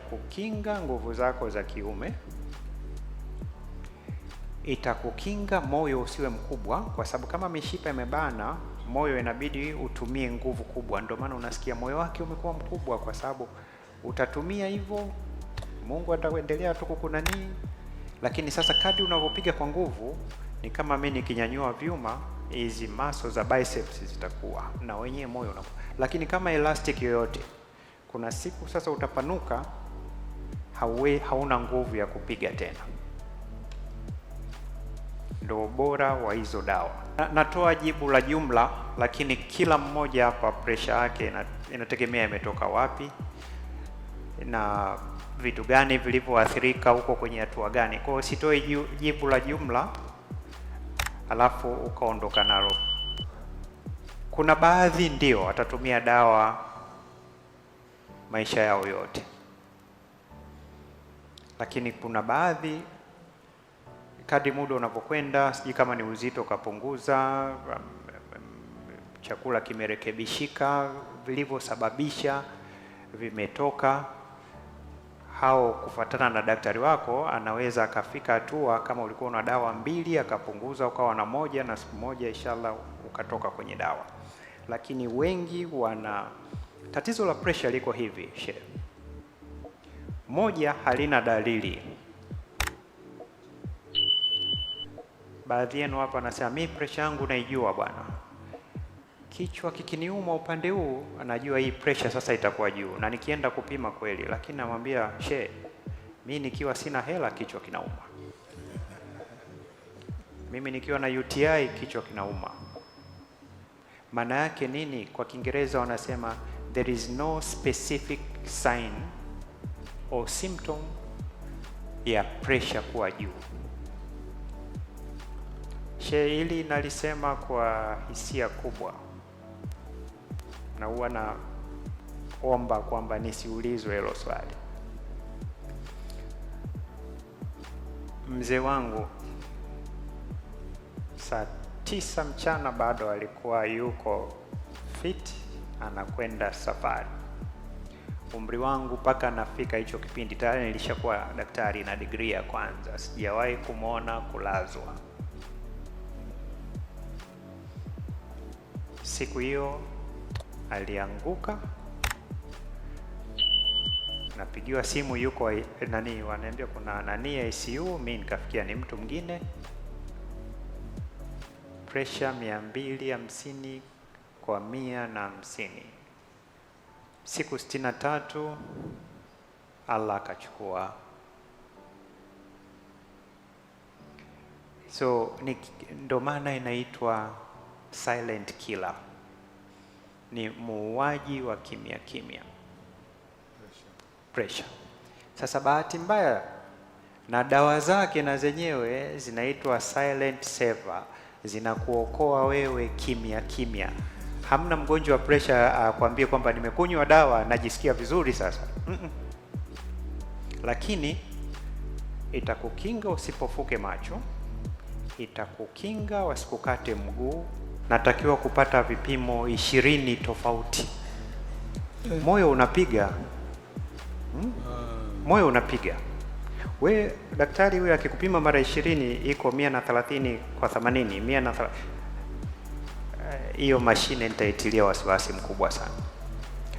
Itakukinga nguvu zako za kiume, itakukinga moyo usiwe mkubwa, kwa sababu kama mishipa imebana, moyo inabidi utumie nguvu kubwa. Ndio maana unasikia moyo wake umekuwa mkubwa, kwa sababu utatumia hivyo, Mungu ataendelea tu kukunanii. Lakini sasa kadri unavyopiga kwa nguvu, ni kama mimi nikinyanyua vyuma, hizi muscle za biceps zitakuwa na wenyewe moyo unakuwa. Lakini kama elastic yoyote, kuna siku sasa utapanuka, hauna nguvu ya kupiga tena. Ndo ubora wa hizo dawa. Natoa jibu la jumla, lakini kila mmoja hapa pressure yake inategemea imetoka wapi na vitu gani vilivyoathirika huko kwenye hatua gani. Kwa hiyo sitoi jibu la jumla alafu ukaondoka nalo. Kuna baadhi ndio watatumia dawa maisha yao yote, lakini kuna baadhi kadri muda unapokwenda, sijui kama ni uzito ukapunguza, chakula kimerekebishika, vilivyosababisha vimetoka, hao kufuatana na daktari wako anaweza akafika hatua kama ulikuwa una dawa mbili akapunguza ukawa na moja, na siku moja inshallah ukatoka kwenye dawa. Lakini wengi wana tatizo la pressure liko hivi shehe. Moja, halina dalili. Baadhi yenu hapa anasema mi pressure yangu naijua bwana, kichwa kikiniuma upande huu anajua hii pressure sasa itakuwa juu, na nikienda kupima kweli. Lakini namwambia she, mi nikiwa sina hela kichwa kinauma, mimi nikiwa na UTI kichwa kinauma. Maana yake nini? Kwa Kiingereza wanasema there is no specific sign or symptom ya pressure kuwa juu. She, hili nalisema kwa hisia kubwa, na huwa naomba kwamba nisiulizwe hilo swali. Mzee wangu saa 9 mchana bado alikuwa yuko fit, anakwenda safari. Umri wangu mpaka nafika hicho kipindi tayari nilishakuwa daktari na degree ya kwanza, sijawahi kumwona kulazwa. Siku hiyo alianguka, napigiwa simu yuko nani, wananiambia kuna nani ICU. Mimi nikafikia ni mtu mwingine, pressure 250 kwa 150, siku 63 Allah akachukua. So ndo maana inaitwa silent killer, ni muuaji wa kimya kimya, pressure. Sasa bahati mbaya na dawa zake na zenyewe zinaitwa silent saver, zinakuokoa wewe kimya kimya. Hamna mgonjwa wa pressure akwambie kwamba nimekunywa dawa najisikia vizuri sasa. Lakini itakukinga usipofuke macho, itakukinga wasikukate mguu. Natakiwa kupata vipimo 20 tofauti. Moyo unapiga. Moyo unapiga. We daktari huyo akikupima mara 20 iko 130 kwa 80, hiyo mashine nitaitilia wasiwasi mkubwa sana.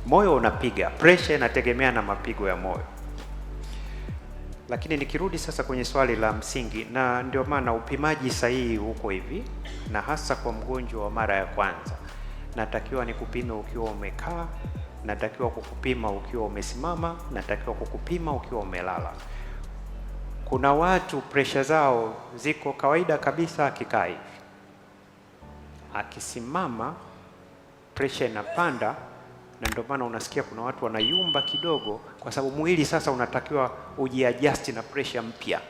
Moyo unapiga, pressure inategemea na mapigo ya moyo. Lakini nikirudi sasa kwenye swali la msingi, na ndio maana upimaji sahihi huko hivi, na hasa kwa mgonjwa wa mara ya kwanza, natakiwa nikupime ukiwa umekaa, natakiwa kukupima ukiwa umesimama, natakiwa kukupima ukiwa umelala. Kuna watu pressure zao ziko kawaida kabisa, akikaa hivi, akisimama pressure inapanda, na ndio maana unasikia kuna watu wanayumba kidogo, kwa sababu mwili sasa unatakiwa ujiadjust na pressure mpya.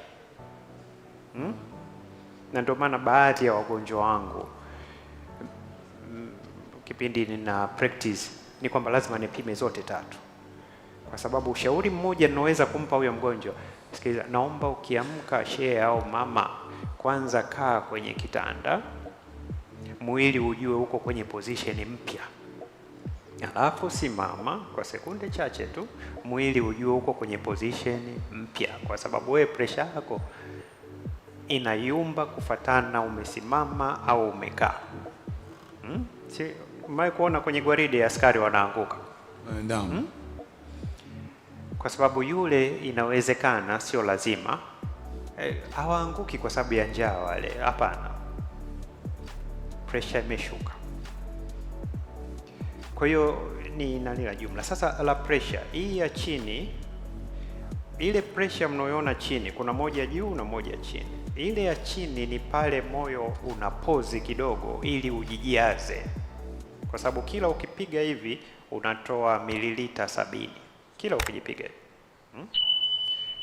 Na ndio maana baadhi ya wagonjwa wangu kipindi nina practice ni kwamba lazima nipime zote tatu, kwa sababu ushauri mmoja ninaweza kumpa huyo mgonjwa, sikiliza, naomba ukiamka shehe au mama, kwanza kaa kwenye kitanda, mwili ujue uko kwenye position mpya. Alafu simama kwa sekunde chache tu, mwili ujue uko kwenye position mpya, kwa sababu wewe pressure yako inayumba kufatana umesimama au umekaa. Si umewahi kuona kwenye gwaride askari wanaanguka? Naam. Kwa sababu yule inawezekana, sio lazima hawaanguki kwa sababu ya njaa wale, hapana, pressure imeshuka. Kwa hiyo ni nani la jumla. Sasa la pressure hii ya chini, ile pressure mnayoona chini, kuna moja juu na moja chini. Ile ya chini ni pale moyo una pause kidogo ili ujijaze, kwa sababu kila ukipiga hivi unatoa mililita 70 kila ukijipiga hivi.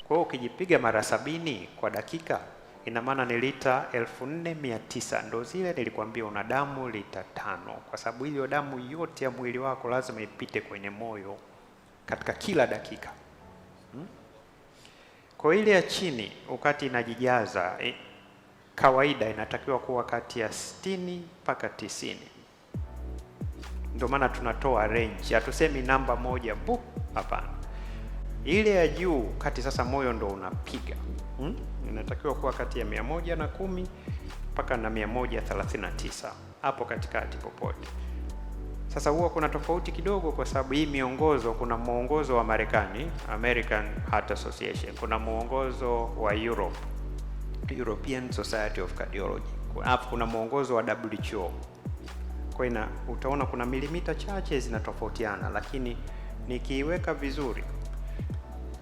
Kwa hiyo ukijipiga mara 70 kwa dakika, ina maana ni lita 4900. Ndo zile nilikwambia una damu lita 5, kwa sababu hiyo damu yote ya mwili wako lazima ipite kwenye moyo katika kila dakika. Kwa ile ya chini wakati inajijaza kawaida inatakiwa kuwa kati ya 60 mpaka 90. Ndio maana tunatoa range, hatusemi namba moja bu, hapana. Ile ya juu kati sasa moyo ndo unapiga. Inatakiwa kuwa kati ya 110 mpaka na 139, hapo katikati popote. Sasa huwa kuna tofauti kidogo kwa sababu hii miongozo, kuna mwongozo wa Marekani, American Heart Association, kuna mwongozo wa Europe, European Society of Cardiology, alafu kuna mwongozo wa WHO. Kwa hiyo utaona kuna milimita chache zinatofautiana, lakini nikiiweka vizuri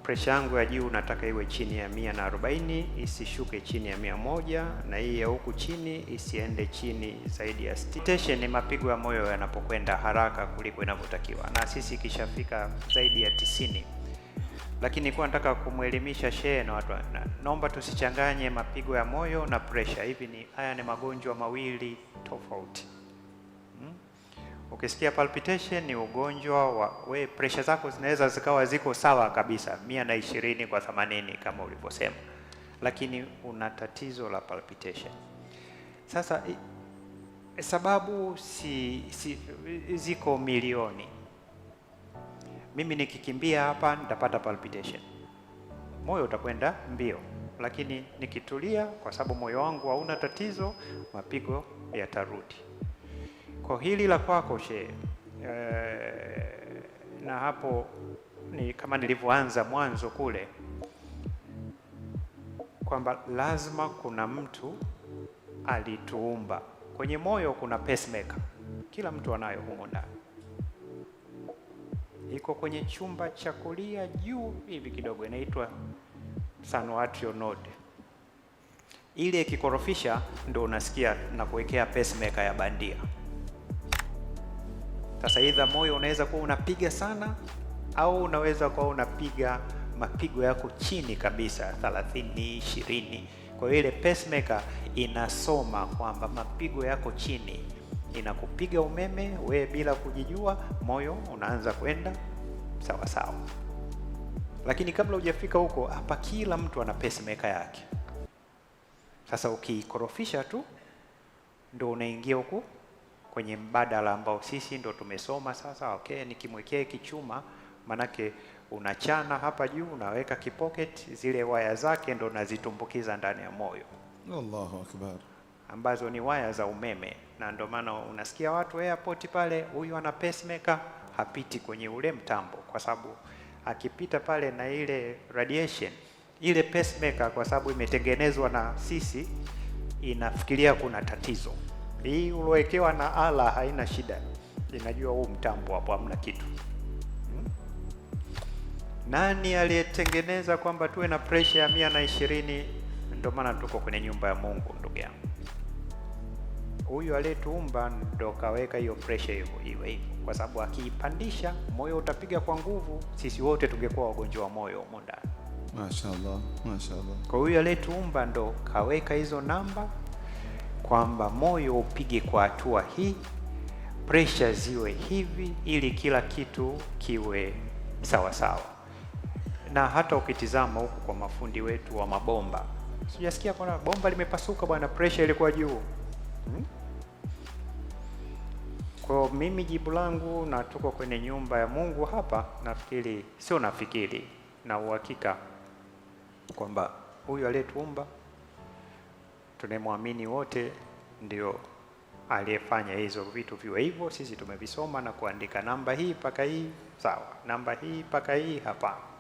pressure yangu ya juu nataka iwe chini ya 140, isishuke chini ya 100, na hii ya huku chini isiende chini zaidi ya 60. Tension ni mapigo ya moyo yanapokwenda haraka kuliko inavyotakiwa, na sisi ikishafika zaidi ya 90. Lakini nilikuwa nataka kumwelimisha shehe na watu, naomba tusichanganye mapigo ya moyo na pressure. Hivi ni haya ni magonjwa mawili tofauti. Ukisikia palpitation ni ugonjwa wa we, pressure zako zinaweza zikawa ziko sawa kabisa 120/80 kama ulivyosema, lakini una tatizo la palpitation. Sasa sababu si ziko milioni. Mimi nikikimbia hapa nitapata palpitation, moyo utakwenda mbio, lakini nikitulia, kwa sababu moyo wangu hauna tatizo, mapigo yatarudi. Kwa hili la kwako shehe, na hapo ni kama nilivyoanza mwanzo kule kwamba lazima kuna mtu alituumba. Kwenye moyo kuna pacemaker, kila mtu anayo humo ndani, iko kwenye chumba cha kulia juu hivi kidogo, inaitwa sinoatrial node. Ile ikikorofisha ndo unasikia na kuwekea pacemaker ya bandia. Sasa either moyo unaweza kuwa unapiga sana au unaweza kuwa unapiga mapigo yako chini kabisa 30, 20. Kwa hiyo ile pacemaker inasoma kwamba mapigo yako chini, inakupiga umeme we bila kujijua, moyo unaanza kwenda sawa sawa. Lakini kabla hujafika huko, hapa kila mtu ana pacemaker yake. Sasa ukiikorofisha tu ndo unaingia huku kwenye mbadala ambao sisi ndo tumesoma sasa. Okay, nikimwekea hiki chuma, manake unachana hapa juu, unaweka kipocket, zile waya zake ndo unazitumbukiza ndani ya moyo. Allahu Akbar. Ambazo ni waya za umeme, na ndio maana unasikia watu airport pale, huyu ana pacemaker, hapiti kwenye ule mtambo, kwa sababu akipita pale na ile radiation, ile pacemaker kwa sababu imetengenezwa na sisi, inafikiria kuna tatizo. Hii uliowekewa na ala haina shida, inajua huu mtambo hapo hamna kitu. Nani aliyetengeneza kwamba tuwe na pressure ya 120? Ndio maana tuko kwenye nyumba ya Mungu, ndugu yangu. Huyu aliyetuumba ndo kaweka hiyo pressure hivyo iwe hivyo, kwa sababu akiipandisha moyo utapiga kwa nguvu, sisi wote tungekuwa wagonjwa wa moyo humo ndani. Mashaallah, mashaallah. Kwa huyu aliyetuumba ndo kaweka hizo namba kwamba moyo upige kwa hatua hii, pressure ziwe hivi, ili kila kitu kiwe sawa sawa. Na hata ukitizama huku kwa mafundi wetu wa mabomba, sijasikia kuna bomba limepasuka bwana, pressure ilikuwa juu. Kwa Kwa hiyo mimi jibu langu, na tuko kwenye nyumba ya Mungu hapa, nafikiri, sio nafikiri, na uhakika kwamba huyu aliyetuumba tunayemwamini wote ndio aliyefanya hizo vitu viwe hivyo. Sisi tumevisoma na kuandika namba hii mpaka hii sawa, namba hii mpaka hii hapana.